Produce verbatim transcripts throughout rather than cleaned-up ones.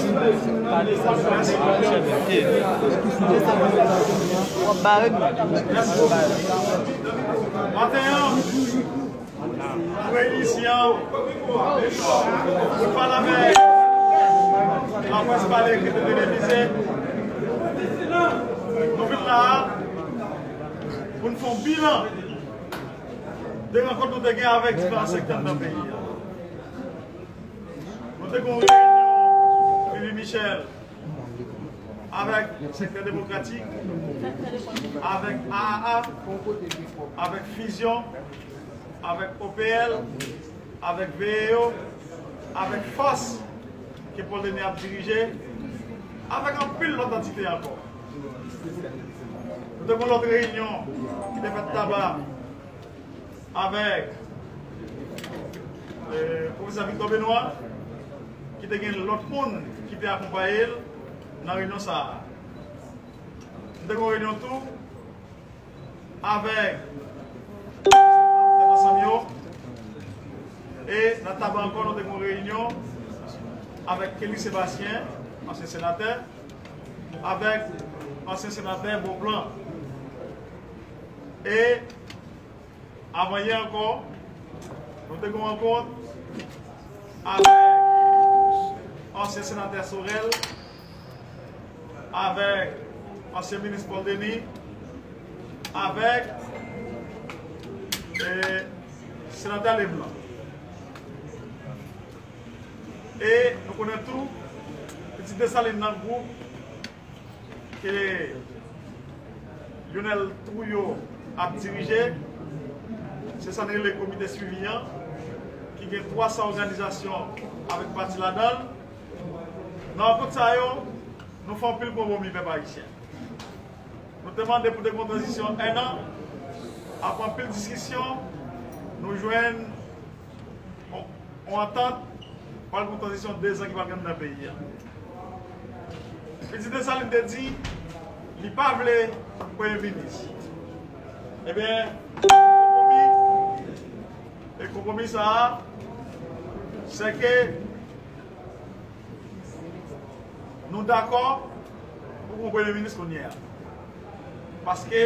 W ap bare m. Maten an, nou reyini isi an pou n pale avèk laprès, pale, ekri, televize. Nou vin la a pou n fè yon bilan de rankont nou te gen avèk diferan sektè nan peyi a. Nou te gen yon reyinyon, Vivi Michel, avèk Sektè Demokratik, avèk A A A, avèk Fizyon, avèk O P L, avèk V E O, avèk Fòs ke Paul Denis ap dirije, avèk anpil lòt antite ankò. Nou te gen yon lòt reyinyon ki te fèt Taba avèk, eh, pwofesè Victor Benoît, ki te gen lòt moun ki te akonpaye l nan reyinyon sa a. Nou te gen yon reyinyon tou avèk Tèt Ansanm yo, e nan Taba ankò, nou te gen yon reyinyon avèk Kelly Sébastien, ansyen senatè, avèk ansyen senatè Beauplan. E avan yè ankò, nou te gen yon rankont avèk ansyen senatè Sorel, avèk ansyen minis Paul Denis, avèk, eh, senatè Leblanc. E nou konnen tou, Pitit Desalin nan gwoup ke Lionel Trouillot ap dirije, se sa n rele komite swivi an, ki gen twa san òganizasyon avèk pati ladan l. Nan rankont sa yo, nou fè anpil konpwomi, pèp ayisyen. Nou te mande pou te gen yon tranzisyon en an. Apre anpil diskisyon, nou jwenn yon, yon antant, pral gen yon tranzisyon de zan ki pral gen nan peyi a. Pitit Desalin te di li pa vle premye minis. Ebyen, konpwomi, e konpwomi sa a, se ke nou dakò pou gen yon premye minis kounye a. Paske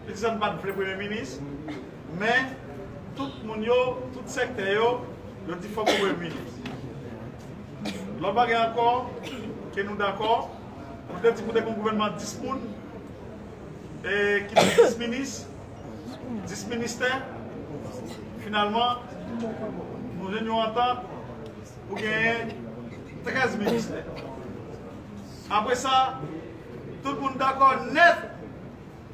Pitit Desalin pa t vle premye minis, men tout moun yo, tout sektè yo, yo di fòk gen premye minis. Lòt bagay ankò ke nou dakò, nou te di pou te gen yon gouvènman dis moun, e ki gen dis minis, dis ministè. Finalman, nou jwenn yon antant pou genyen trèz ministè. Apre sa, tout moun dakò nèt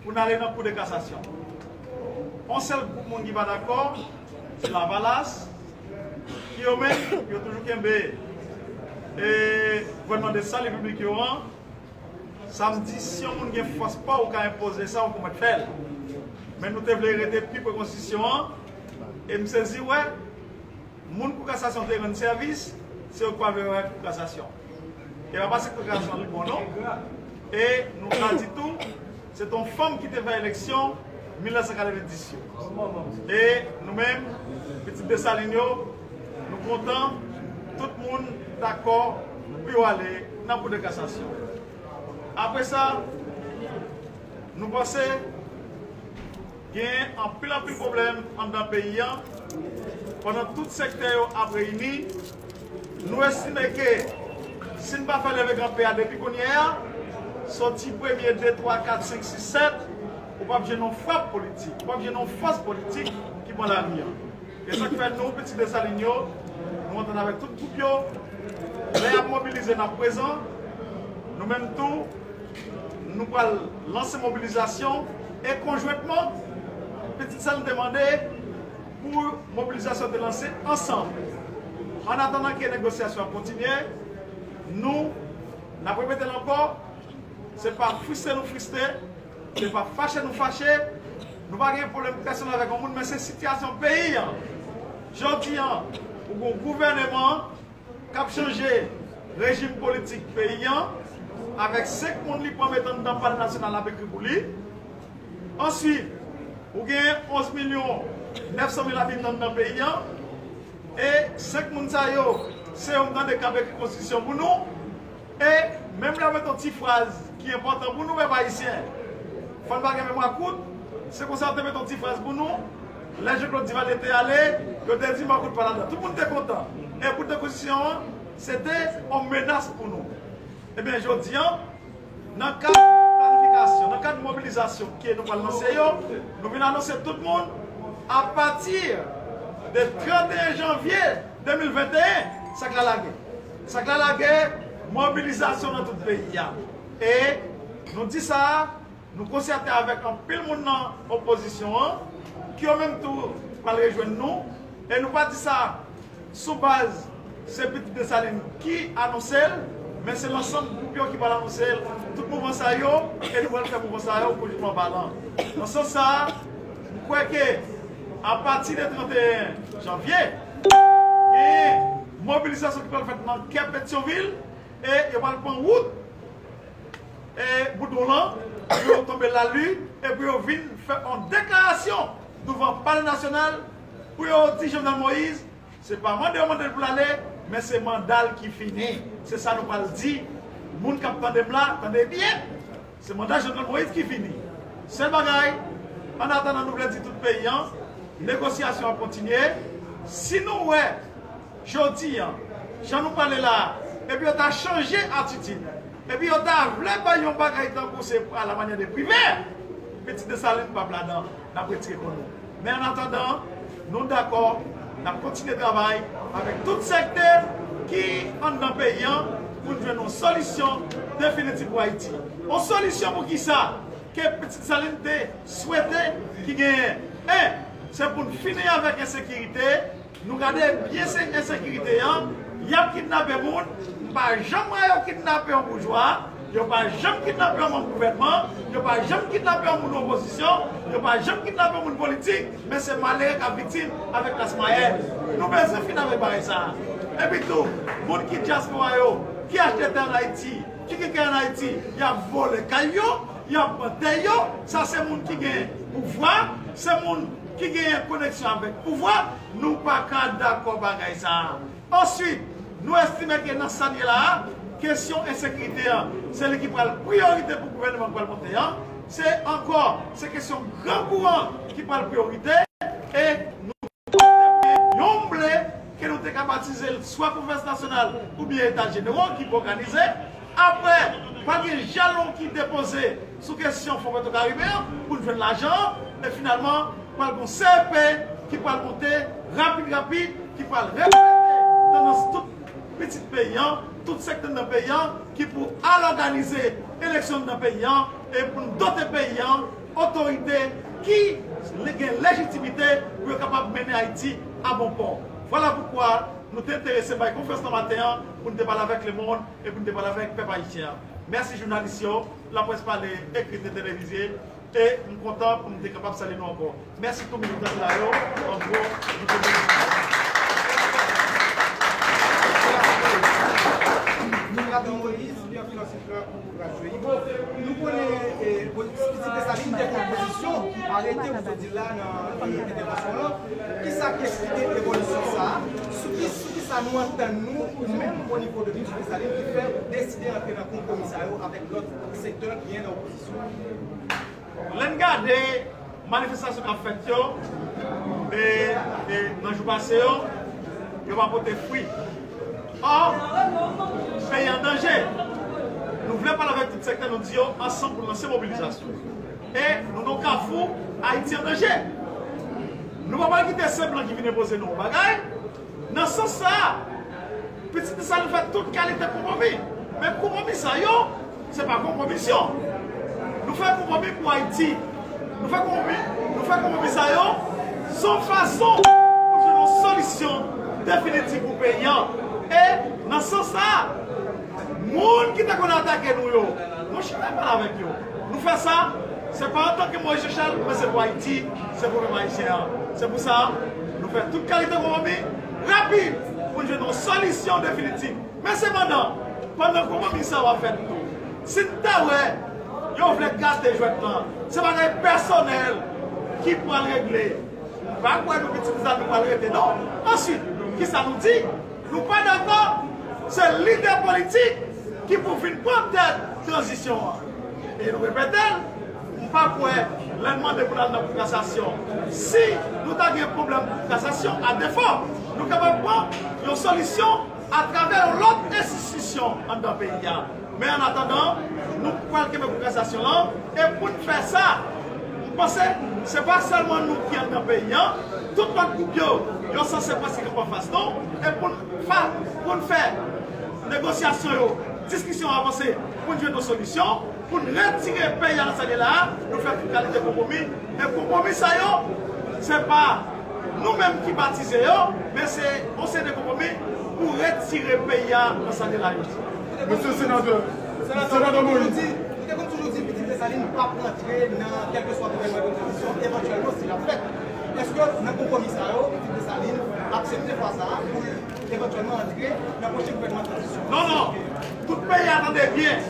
pou n ale nan Kou de Kasasyon. Yon sèl gwoup moun ki pa dakò, se Lavalas, ki yo menm, yo toujou kenbe, e, gouvènman de salè piblik yo an. Sa m di, si yon moun gen fòs pa w, ou ka enpoze sa, ou pwomèt fè l. Men nou te vle rete pi pre konstitisyon an, e m sezi wè, moun Kou Kasasyon te rann sèvis, se yo k pa vle wè Kou Kasasyon. E pa paske Kou Kasasyon li bon non. E nou ka di tou, se t on fanm ki te fè eleksyon mil nèf san katrevenndis yo. E nou menm, pitit Desalin yo, nou kontan, tout moun dakò pou yo ale nan Kou de Kasasyon. Apre sa, nou panse gen anpil, anpil pwoblèm anndan peyi a. Pandan tout sektè yo ap reyini, nou estime ke si n pa fè leve kanpe a depi kounye a, soti premye, de, twa, kat, senk, sis, sèt, ou p ap jwenn yon frap politik, ou p ap jwenn yon fòs politik ki pran lari a. E sa k fè nou, pitit Desalin yo, nou antann avèk tout gwoup yo. Lè y ap mobilize, n ap prezan. Nou menm tou, nou pral lanse mobilizasyon e konjwentman, pitit Desalin te mande pou mobilizasyon te lanse ansanm. An atandan ke negosyasyon ap kontinye, nou, n ap repete l ankò, se pa fristre nou fristre, se pa fache nou fache, nou pa gen pwoblèm pèsonèl avèk yon moun, men se sitiyasyon peyi a. Jodi a, ou gen yon gouvèneman k ap chanje rejim politik peyi a, avèk senk moun li pran met anndan Palè Nasyonal ap ekri pou li. Answit, ou gen onz milyon nèf san mil abitan nan peyi a, e senk moun sa yo, se yo m tande k ap ekri konstitisyon pou nou. E menm lè yo mete yon ti fraz ki enpòtan pou nou, pèp ayisyen, fò n pa gen memwa kout. Se konsa yo te mete yon ti fraz pou nou. Lè Jean Claude Duvalier te ale, yo te di Marcourt pa ladan. Tout moun te kontan. E pou tranzisyon an, se te yon menas pou nou. Ebyen, jodi an, nan kad planifikasyon, nan kad mobilizasyon ke nou pral lanse yo, nou vin anonse tout moun, apati de trannteyen janvye de mil venteyen, sa k la lage. Sa k la lage, mobilizasyon nan tout peyi a. E nou di sa, nou konsète avèk anpil moun nan opozisyon an, ki yo menm tou pral rejwenn nou. E nou pa di sa sou baz se Pitit Desalin ki anonse l, men se lansanm gwoup yo ki pral anonse l. Tout mouvman sa yo, e nou pral fè mouvman sa yo pou jwenn balan. Nan sans sa a, m kwè ke apati de trannteyen janvye, gen mobilizasyon ki pral fèt nan kè Petyonvil, e yo pral pran wout e Boudon lan, pou yo tonbe Lali, e pou yo vin fè yon deklarasyon douvan Palè Nasyonal, pou yo di Jovenel Moïse, se pa mande yo mande l pou l ale, men se manda l ki fini. Se sa nou pral di moun k ap tande m la, tande byen. Se manda Jovenel Moïse ki fini. Sèl bagay, an atandan, nou vle di tout peyi an, negosyasyon ap kontinye. Si nou wè jodi an, jan nou pale la, epi yo ta chanje atitid, epi yo ta vle bay yon bagay tankou se a la manyè de Privè, Pitit Desalin p ap ladan, n ap retire kò nou. Men an atandan, nou dakò, n ap kontinye travay avèk tout sektè ki anndan peyi an pou n jwenn yon solisyon definitif pou Ayiti. Yon solisyon pou kisa? Ke Pitit Desalin te swete ki genyen. En, se pou n fini avèk ensekirite. Nou gade byen se ensekirite an. Y ap kidnape moun. M pa janm wè yo kidnape yon boujwa. Yo pa janm kidnape yon manm gouvènman. Yo pa janm kidnape yon moun opozisyon. Yo pa janm kidnape yon moun politik. Men se malere k ap viktim avèk klas mwayèn. Nou bezwen fini avèk bagay sa a. Epi tou, moun ki dyaspora yo, ki achte tè ann Ayiti, ki gen kay ann Ayiti, y ap vòlè kay yo, y ap pran tè yo. Sa se moun ki gen pouvwa, se moun ki genyen koneksyon avèk pouvwa. Nou pa ka dakò bagay sa a. Answit, nou estime ke nan sa n ye la a, kesyon ensekirite an, se li ki pral priyorite pou gouvènman k pral monte an. Se ankò, se kesyon grangou an ki pral priyorite. E nou yon ble ke nou te ka batize l swa Konferans Nasyonal oubyen Eta Jenero ki pou òganize. Apre, pral gen jalon ki depoze sou kesyon Fon Petwokaribe an pou n jwenn lajan an. E finalman, pral gen yon C E P ki pral monte rapid, rapid, ki pral reflete tandans tout pitit peyi an, tout sektè nan peyi an, ki pou al òganize eleksyon nan peyi an, e pou n dote peyi an otorite ki le-, gen lejitimite pou yo kapab mennen Ayiti a bon pò. Vwala poukwa nou te enterese bay konferans nan maten an pou n te pale avèk lemonn e pou n te pale avèk pèp ayisyen an. Mèsi jounalis yo, laprès pale, ekri, televize, e m kontan pou m te kapab salye nou ankò. Mèsi tou militan ki la yo, an gwo, nou te beni. Prezidan Moïse, Pierre Philos Souffrant pou radyo Ibo. Nou konnen, eh, Pitit Desalin te pran pozisyon, arete pou te di la nan, eh, entèvansyon lan. Kisa k eksplike evolisyon sa a? Sou ki, sou kisa nou antann nou, ou menm o nivo de Pitit Desalin, ki fè ou deside antre nan konpwomi sa yo avèk lòt sektè ki gen nan opozisyon? Lè n gade manifestasyon k ap fèt yo, e, e nan jou pase yo, yo pa pote fwi. Ò, peyi an danje. Nou vle pale avèk tout sektè, nou di yo ansanm pou n lanse mobilizasyon. E nou nan kafou, Ayiti an danje. Nou pa pral kite se blan ki vin enpoze nou yon bagay. Nan sans sa a, Pitit Desalin fè tout kalite konpwomi. Men konpwomi sa yo, se pa konpwomisyon. Nou fè konpwomi pou Ayiti. Nou fè konpwomi, nou fè konpwomi sa yo, se yon fason pou jwenn yon solisyon definitif pou peyi an. E nan sans sa a, moun ki te konn atake nou yo, nou chita pale avèk yo. Nou fè sa, se pa antanke Moïse Jean Charles, men se pou Ayiti, se pou pèp ayisyen an. Se pou sa, nou fè tout kalite konpwomi rapid pou n jwenn yon solisyon definitif. Men sepandan, pandan konpwomi sa yo ap fèt tou, si n ta wè yo vle gate jwèt lan, se bagay pèsonèl ki pral regle. M pa kwè nou Pitit Desalin nou pral rete non. Answit, kisa nou di? Nou pa dakò, se lidè politik ki pou vin pran tèt tranzisyon an. E nou repete l, m pa kwè lè n mande pou n al nan kou kasasyon. Si nou ta gen pwoblèm kou kasasyon, adefo, nou kapab pran yon solisyon atravè yon lòt enstitisyon anndan peyi a. Men annatandan, nou pral kenbe kou kasasyon lan, e pou n fè sa, m panse se pa sèlman nou ki anndan peyi an, tout lòt gwoup yo, yo sanse prèske kanpe anfas nou, e pou n fa, pou n fè negosyasyon yo, diskisyon avanse, pou n jwenn yon solisyon, pou n retire peyi a nan sa l ye la a, nou fè tout kalite konpwomi. E konpwomi sa yo, se pa nou menm ki batize yo, men se yon seri de konpwomi pou retire peyi a nan sa l ye la jodi a. Mesye Senatè, Senatè Moïse. Nou te konn toujou di Pitit Desalin p ap rantre nan kèlkeswa gouvènman de tranzisyon, evantyèlman si l ap fèt. Èske nan konpwomi sa yo, Pitit Desalin aksepte fwa sa a pou l evantyèlman antre nan pwochen gouvènman tranzisyon? Non, non. Tout peyi a tande byen.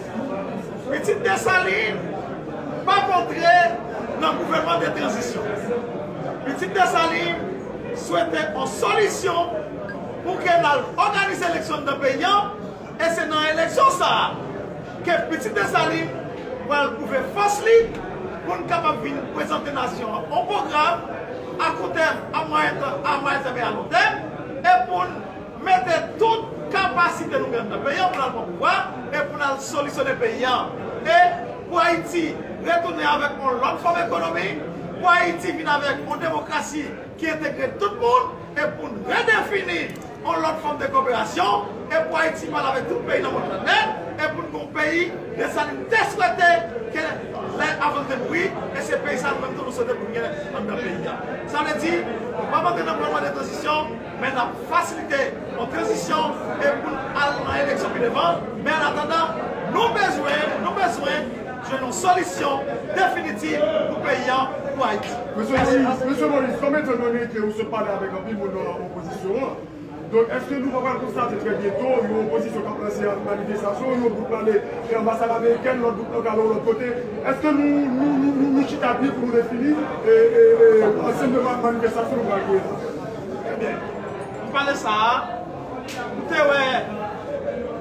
Pitit Desalin p ap antre nan gouvènman de tranzisyon. Pitit Desalin swete yon solisyon pou ke n al òganize eleksyon anndan peyi a, e se nan eleksyon sa a ke Pitit Desalin pral pwouve fòs li pou n kapab vin prezante nasyon an yon pwogram a kou tèm, a mwayen tèm, a mwayen tèm e a lon tèm, e pou n mete tout kapasite nou gen anndan peyi a pou n al pran pouvwa e pou n al solisyone peyi a. E pou Ayiti retounen avèk yon lòt fòm ekonomi, pou Ayiti vin avèk yon demokrasi ki entegre tout moun, e pou n redefini yon lòt fòm de koperasyon, e pou Ayiti pale avèk tout peyi nan mond lan nèt, e pou n gen yon peyi Desalin te swete ke lè avan l te mouri, e se peyi sa nou menm tou nou swete pou n gen anndan peyi a. Sa vle di, nou p ap antre nan gouvènman de tranzisyon, men n ap fasilite yon tranzisyon e pou n al nan eleksyon pi devan. Men annatandan, nou bezwen, nou bezwen jwenn yon solisyon definitif pou peyi a, pou Ayiti. Mesye Moïse, Mesye Moïse, kòm etandone ke ou sot pale avèk anpil moun nan opozisyon an, donk, èske nou pa pral konstate trè byento yon opozisyon k ap lanse manifestasyon, yon bout prale nan anbasad amerikèn, lòt bout nan kale yon lòt kote? Èske nou, nou, nou, nou, nou chita byen pou nou defini e, e, e, ansanm de ma-, manifestasyon nou pral kreye la? Ebyen, m pale sa a, m te wè,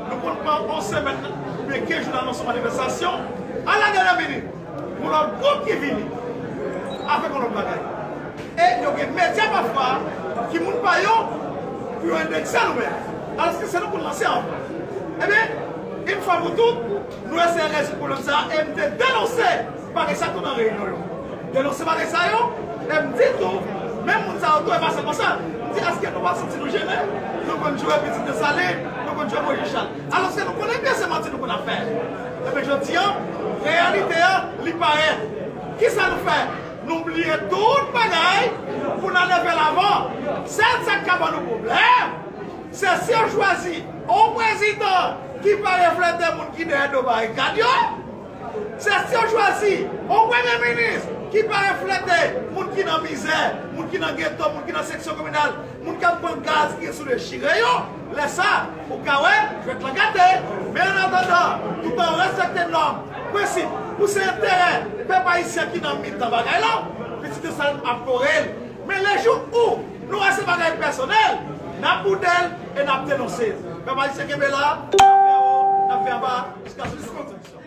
nou konn pran yon semèn oubyen kenz jou nan anonse manifestasyon, a la dènyè minit, yon lòt gwoup ki vini avèk yon lòt bagay. E yo gen medya pafwa ki moun pa yo pou yo endekse nou menm. Alòske se nou pou n lanse anvan. Ebyen, yon fwa pou tout, nou eseye rezoud pwoblèm sa a e m te denonse bagay sa tou nan reyinyon yo. Denonse bagay sa yo, e m di tou, menm moun sa yo tou, e pa sèlman sa. M di, èske nou pa santi nou jennen? Nou konn joure Pitit Desalin, nou konn joure Moyiz Chal. Alòske nou konnen byen se manti nou konn ap fè. Ebyen, jodi a, reyalite a, li parèt. Kisa nou fè? Nou bliye tout bagay pou n al leve lavan. Sèl sa k ka ban nou pwoblèm, se si yo chwazi yon prezidan ki pa reflete moun ki dèyè do barikad yo, se si yo chwazi yon premye minis ki pa reflete moun ki nan mizè, moun ki nan geto, moun ki nan seksyon kominal, moun k ap pran gaz ki sou dechire yo, lè sa, ou ka wè, jwèt lan gate. Men annatandan, tout an respekte nòm, prensip, pou se enterè pèp ayisyen ki nan mitan bagay la, Pitit Desalin ap kore l. Men lejou ou nou wè se bagay pèsonèl, n ap boude l e n ap denonse l. Pèp ayisyen kenbe la, n ap fè wo, n ap fè anba, jiskaske nou jwenn yon solisyon.